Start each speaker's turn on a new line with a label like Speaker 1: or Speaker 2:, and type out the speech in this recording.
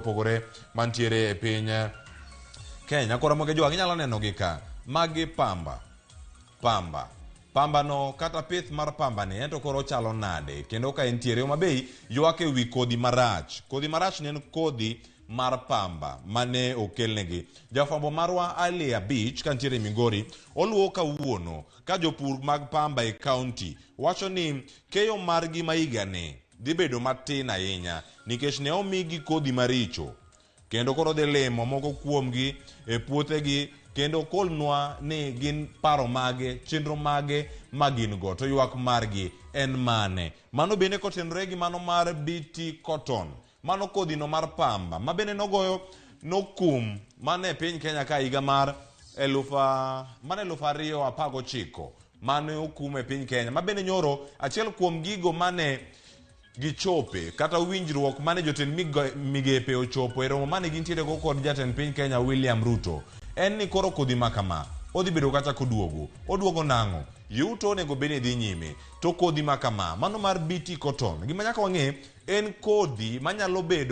Speaker 1: Opogore mantiere e piny Kenya. Koro Ramogi Ajwang' inyalo neno gi ka. Magi pamba. Pamba. Pamba no kata pith mar pamba ni ento koro ochalo nade? Kendo ka entiere Homa Bay ywak e wi kodhi marach. Kodhi marach ne en kodhi mar pamba mane okelnegi. Jafwambo marwa Ali Abich kantiere Migori oluwo kawuono ka jopur mag pamba e kaunti wacho ni keyo margi ma higani dhi bedo matin ahinya nikech ne omigi kodhi maricho kendo koro dhi limo moko kuomgi e puothegi kendo kolnwa ni gin paro mage, chenro mage ma gin go to ywak margi en mane. Mano bende kotenore gi mano mar BT Cotton, mano kodhino mar pamba ma bende nogoyo nokum mana e piny Kenya ka higa mar 2019 mane okum e piny Kenya ma bende nyoro achiel kuom gigo mane gichope kata winjruok mane jotend migepe ochopo e romo mane gintiere go kod jatend piny Kenya William Ruto en ni koro kodhi ma kama odhi bedo kacha koduogo. Oduogo nang'o? Yuto onego bed ni dhi nyime. To kodhi ma kama, mano mar BT Cotton, gima nyaka wang'e en kodhi manyalo bedo